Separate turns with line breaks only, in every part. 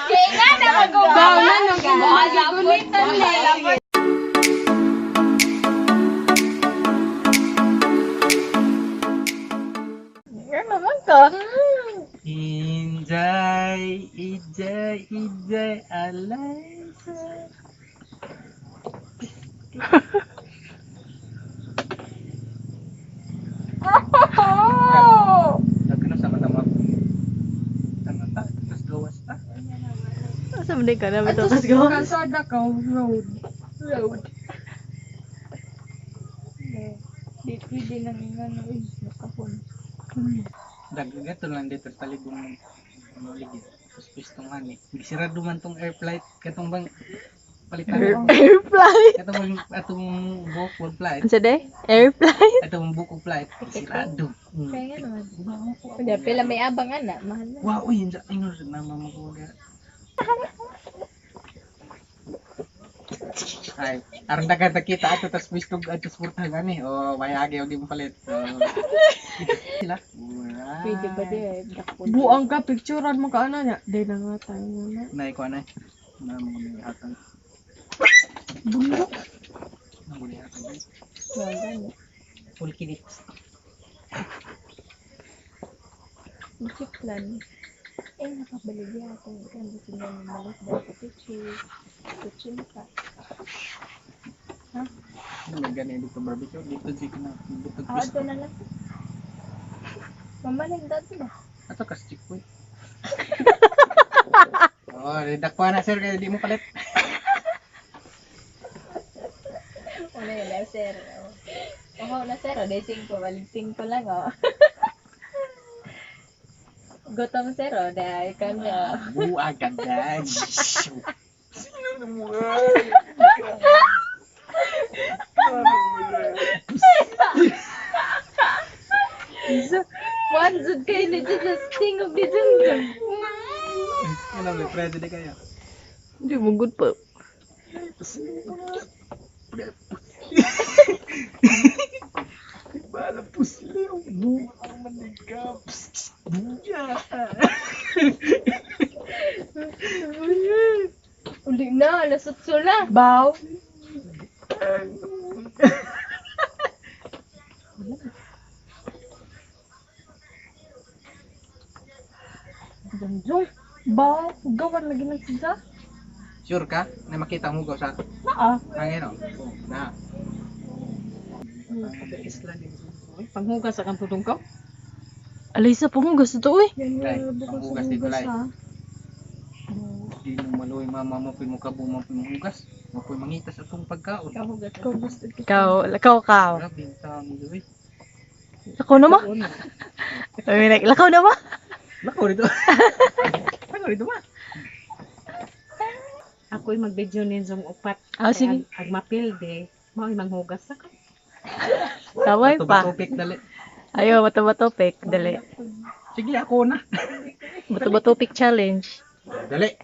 Kaya na mag-ubaw na nung ginagulitan eh. Ano naman ka?
Inday, Inday, Inday, Alaysa. Nagkano sa mata mo? Sa mata, tapos gawas pa.
Asa man ka na bitaw tas gawas.
Kalsada ka, road. Road.
Di pwede lang yung ano, eh, nakahon.
Dagdagan lang dito sa taligong ano ligi. Tapos pistong ani. Gisirado man tong air flight katong bang palitan.
Air flight.
Katong bang atong buko flight.
Unsa day? Air flight.
Atong buko flight. Gisirado.
Kaya nga naman. Hindi, pila may abang ana, mahal na.
Wow, uy, insa ingon sa mama mo ko ga. Ay, aron dagan ta kita ato tas pistong ato sa ani. Oh, may agi og di mo palit. So, sila. Alright.
Pwede ba di eh, dakpon.
Buang ka, picturean mo ka ano niya. Di na nga tayo na.
Nay ko anay. Na mo ni hatag.
Bundok.
Na mo ni hatag.
Wala na.
Full kinits.
Biciklan. Eh, nakabaligya ako. Kan gusto niya mamalit dahil sa picture. Kutsinta.
Ano gani dito barbecue dito si kana dito
Ah, ito na lang. Mamalig dati ba?
Ato kas chikoy. Oh, dakwa na sir kay di mo palit.
Una yun na, sir. Oh. Oo na, sir. O, day 5. Balik 5 lang, oh. Gutom, sir. O, dahil kami, oh.
Buag ka na. Sino na mo?
One zud kayo ni Jesus. Tingog ni Junjun.
Ano le president kayo?
Di mo good pa.
Bala pusli ang buang manika. Buya.
Uli na, alas 8 na.
Baw. Junjung. Baw. Gawan lagi ng sisa.
Sure ka na makita mo sa
Naa.
hangin oh. Na.
Panghugas sa kang tutong ko.
Alisa panghugas to uy.
Ay, panghugas dito, Lai.
ha.
Di mo maloy mama mo pin mo kabo mo pin hugas. Mo pin mangitas atong pagkaon.
Ikaw, lakaw ka.
Grabe ang tao mo eh.
Lakaw na ma. Ay, like, lakaw na ma.
Lakaw dito. Lakaw dito ma.
Ako'y mag-video ninjong upat.
Ah, sige.
Ag mapilde, mao'y manghugas ako.
Taway pa.
Tupik dali.
Ayo, bato-bato pick. Dali.
Sige ako na.
Bato-bato pick challenge.
Dali.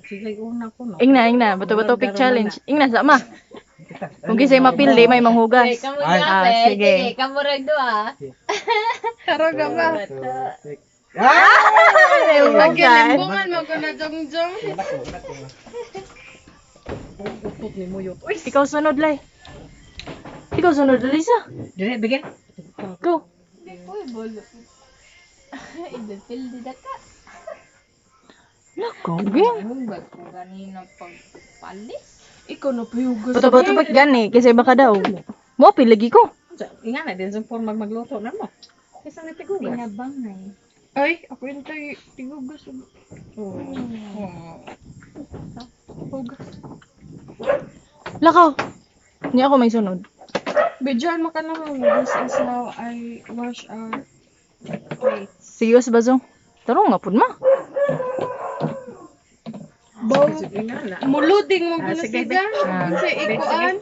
Sige, una ko no.
Ingna, ingna. Bato-bato pick challenge. Ingna, sama. Kung kisa'y mapili, may manghugas.
Kamu
Ay.
Ah,
ah,
sige.
sige. Kamu rin ah.
Tara ka ba?
Ah!
Ay, manghugas.
Limbungan mo ko na Jungjung.
Utot ni mo yun. Uy,
Ikaw sunod, Lai. Ikaw sunod, Alisa.
Dali bigyan.
Go.
Uy, bolo. Idapil di ka.
Lakaw, gin.
Hugas ko ganina pagpalis.
Ikaw na payugas.
Bato-bato pick gani. Kasi baka daw. Mo, lagi ko.
Inga na din sa forma magluto na mo. Isa na tigugas.
Pinabang na eh.
Ay, ako yung tayo. Tigugas.
Oh.
Hugas.
Lakaw. Hindi ako may sunod.
Bidyan mo ka na This is how I wash our plates.
Sige, sa baso. Tarong nga pud ma.
Baw.
Inga na.
Muluding mo
Ah,
ko na
sige,
siya.
Ah.
Sa ikuan.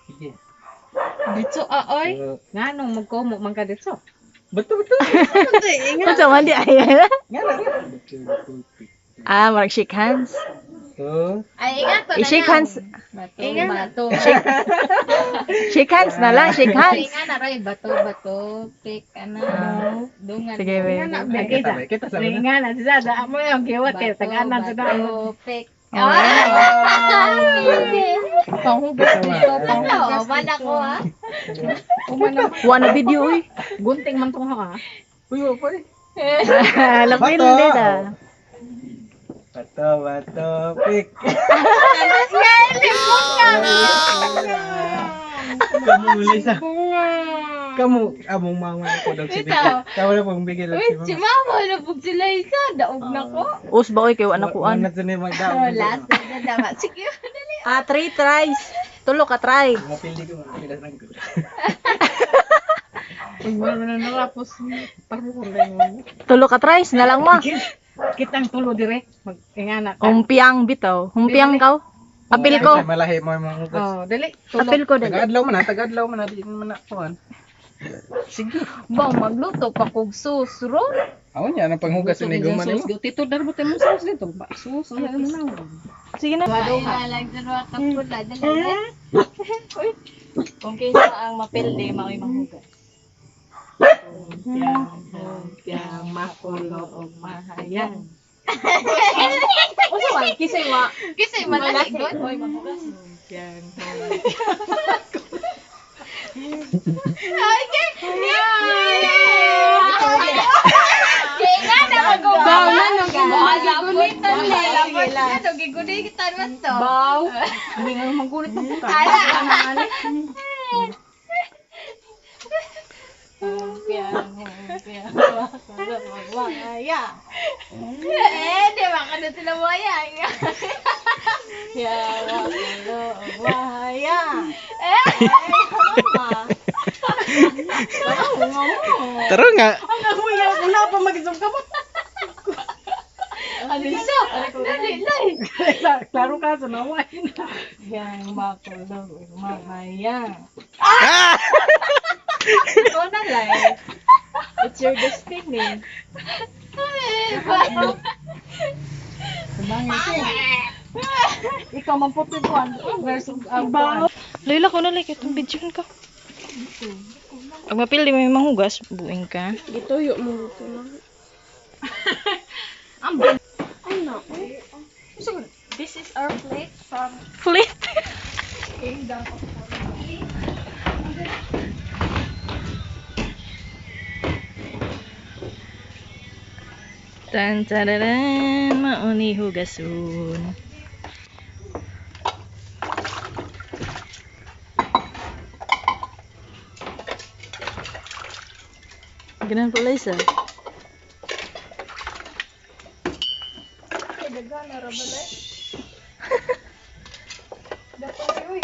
Sige.
Dito aoy.
Nga nung magkomo man ka dito.
Betul betul.
Unsa man di ay.
Nga na.
Ah, marag shake hands.
Two.
Ay, ingat to na
I-shake
lang.
hands.
Bato, bato.
Shake hands na lang, shake hands.
Ingat na rin. Bato, bato. Pick, ano. Dungan.
Sige, wait.
Ay, kita ba? Kita sa una.
Nga na sila da mo yung giwat kay
Bato,
taganan sa
bato,
daan.
pick.
Oh.
Panghugas dito, panghugas.
Ano, man ako ha.
Wa na video uy.
Gunting man tong ha.
Uy, wa pa eh.
Lapilde ta.
Bato, bato, pick. Kamu Lisa. Kamu among mama ko daw si Bigel. Kamu na pong bigel lang si
Si
mama.
mama, nabog sila isa. Daog na ko.
Us ba oy kay wa na kuan.
Wala na magdaog.
Last na dapat. Sige.
Ah, three tries. Tulo ka try.
Mapildi ko mga lang ko.
Uy, wala na narapos. Parang mo.
Tulo ka tries na lang ma.
Kitang tulo dire. Mag-ingana ka.
Humpiang bitaw. Humpiang kaw. Apil ko.
Malahi mo yung mga hugas.
Oh, dali. Tulo.
Apil ko dali.
Taga-adlaw man ha, taga-adlaw man ha, di man na kuan. Sige.
Bang, magluto pa kog sus, ron.
Ako niya, ang panghugas ni guman nimo.
Tito, darbo tayo mo sauce dito. Ba, sauce, ano na.
Sige na.
Ay, lalag sa mga kapula. Dali.
Kung kinsa ang mapildi, mao'y manghugas.
Yang makulo og mahayang.
Unsa man kisay wa
Kasi malaki god.
oy manghugas.
Yang
Kaya na mag-ubaw na nung gigulitan na. Gigulitan man to.
Baw. Hindi nga magulit na puta.
Eh, di ba ka na sila wayang?
Tara nga.
Wala pa mag-isang ka mo.
Ano siya? Dali, lay.
Klaro ka sa naway na. Yang makulo og mahayang.
Ikaw na lang. It's your destiny.
Ikaw man po pikuan. Versus ang baw.
Layla ko na like itong video ka. Pag mapildi mo yung manghugas, buing ka.
Gituyo mo ito na. This is our plate from
Flip.
Kingdom of Fortune.
Tan tararan, mauni hugasun. Ganun pala isa.
Ay, daga na ra ba, day? Dapat, uy.